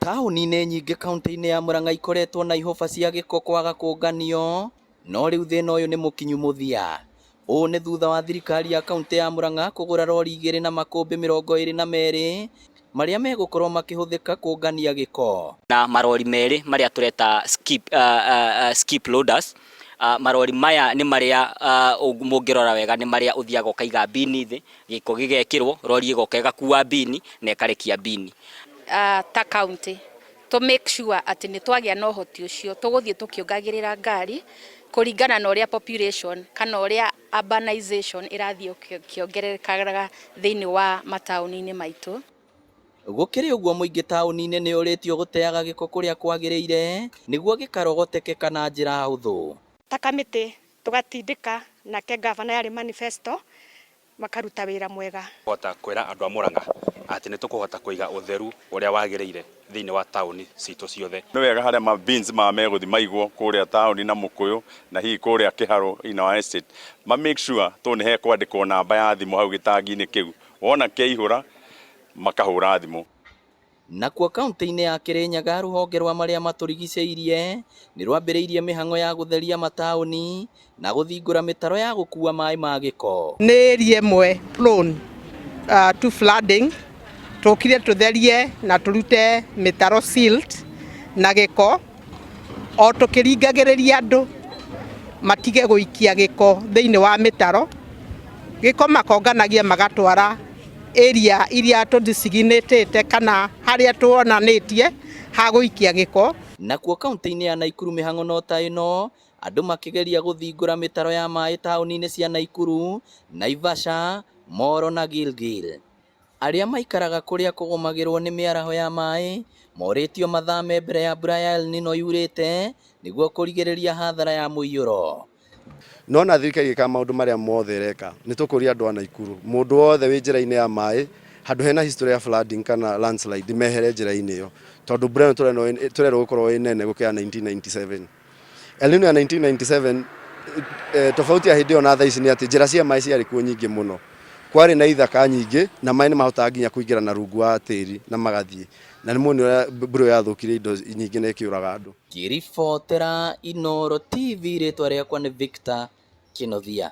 Taũni-inĩ nyingĩ kauntĩ-inĩ ya Murang'a ikoretwo na ihũba cia gĩko kwaga kũnganio, no rĩu thĩna ũyũ nĩ mũkinyu mũthia. Ũũ nĩ thutha wa thirikari ya kauntĩ ya Murang'a kũgũra rori igĩrĩ na makũmbĩ 22 marĩa megũkorwo makĩhũthĩka kũngania gĩko. Na marori merĩ marĩa tũreta skip loaders. Marori maya nĩ marĩa mũngĩrora wega nĩ marĩa ũthiaga ũkaiga bini thĩ, gĩko gĩgekĩrwo, rori ĩgoka ĩgakua bini na ĩkarekia bini. Ta county to make sure atĩ nĩ twagĩa na ũhoti ũcio, tũgũthiĩ tũkĩongagĩrĩra ngari kũringana na ũrĩa population kana ũrĩa urbanization ĩrathiĩ ĩkĩongererekaga thĩinĩ wa mataũni-inĩ maitũ. Gũkĩrĩ ũguo, mũingĩ taũni-inĩ nĩ ũrĩtio gũteaga gĩko kũrĩa kwagĩrĩire nĩguo gĩkarogotekeka na njĩra hũthũ. Ta kamĩtĩ tũgatindĩka nake gavana yarĩ manifesto makaruta wĩra mwega. Kũhota kwĩra andũ a Murang'a atĩ nĩ tũkũhota kũiga ũtheru ũrĩa wagĩrĩire thĩinĩ wa taũni citũ ciothe. Nĩ wega harĩa ma bins ma megũthi maigwo kũrĩa taũni na Mũkũyũ na hihi kũrĩa Kĩharũ in our estate, ma make sure tũ nĩ hekwandĩkwo namba ya thimũ hau gĩtangi-inĩ kĩu, wona kĩaihũra makahũra thimũ. Nakuo kauntĩ-inĩ ya Kirinyaga, rũhonge rwa marĩa matũrigicĩirie nĩ rwambĩrĩirie mĩhang'o ya gũtheria mataũni na gũthingũra mĩtaro ya gũkua maĩ ma gĩko. Nĩ area ĩmwe prone to flooding, tũkire tũtherie na tũrute mĩtaro, silt na gĩko, o tũkĩringagĩrĩria andũ matige gũikia gĩko thĩinĩ wa mĩtaro. Gĩko makonganagia magatwara area iria tũdesignatĩte kana harĩa tuonanĩtie ha gũikia gĩko. Nakuo kauntĩ-inĩ ya Naikuru, mĩhang'o no ta ĩno, andũ makĩgeria gũthingũra mĩtaro ya maĩ taũni-inĩ cia Naikuru, Naivasha, Moro na Gilgil. Arĩa maikaraga kũrĩa kũgũmagĩrwo nĩ mĩaraho ya maĩ morĩtio mathame mbere ya mbura ya El Nino yurĩte nĩguo kũrigĩrĩria hathara ya mũiyũro. No na thirikari ĩkaga maũndũ marĩa mothe ĩreka, nĩ tũkũria andũ a Naikuru, mũndũ wothe wĩ njĩra-inĩ ya maĩ handũ hena history ya flooding kana landslide, mehere njĩra-inĩ ĩyo, tondũ mbura ĩno tũrerwo gũkorwo ĩ nene gũkĩra 1997, El Nino ya 1997. Tofauti ya hĩndĩ ĩyo na thaa ici nĩ atĩ njĩra cia maĩ ciarĩ kuo nyingĩ mũno, kwarĩ na ithaka nyingĩ na maĩ nĩ mahotaga nginya kũingĩra na rungu wa tĩri na magathiĩ, na nĩ muoni ũrĩa mbura ĩyo yathũkirie indo nyingĩ na ĩkĩũraga andũ. Ngĩribotera Inooro TV, rĩtwa rĩakwa nĩ Victor Kĩnuthia.